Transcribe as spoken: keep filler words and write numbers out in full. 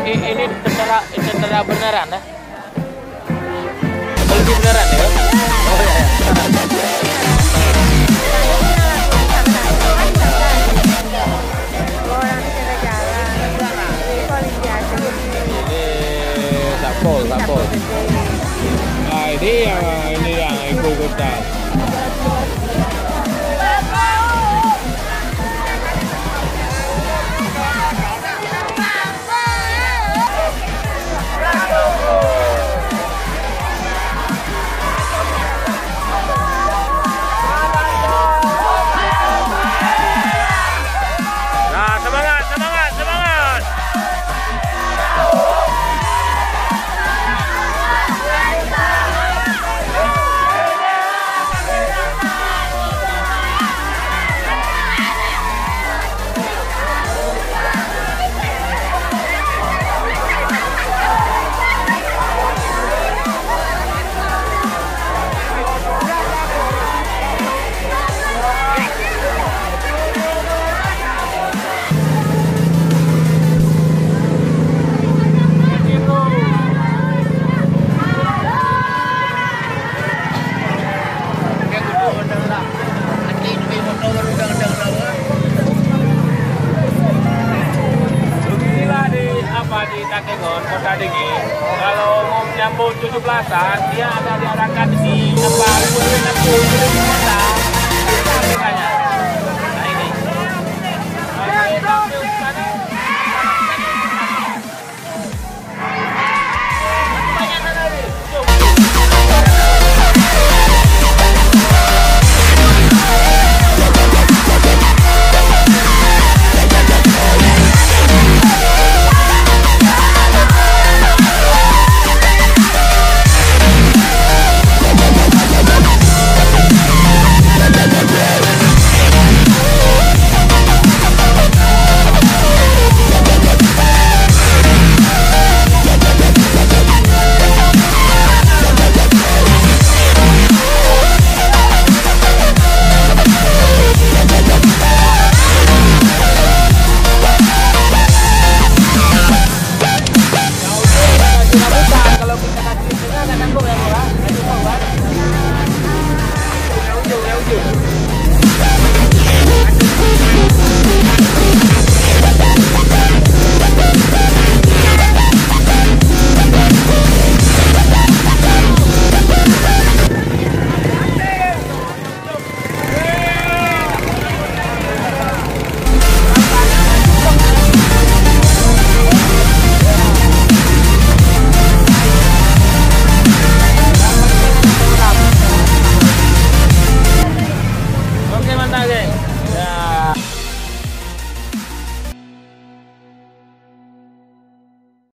Ini, ini tentara, tentara beneran, ya? Polisi beneran, ya? Oh, iya, iya. Ini satpol, satpol. Nah, ini yang, ini yang ikut-ikutan. Nah, semangat, semangat, semangat. Beginilah di, apa, di Takengon, Kota Digi. Kalau mau menyambut tujuh belasan, dia ada diadakan di, apa, Kota.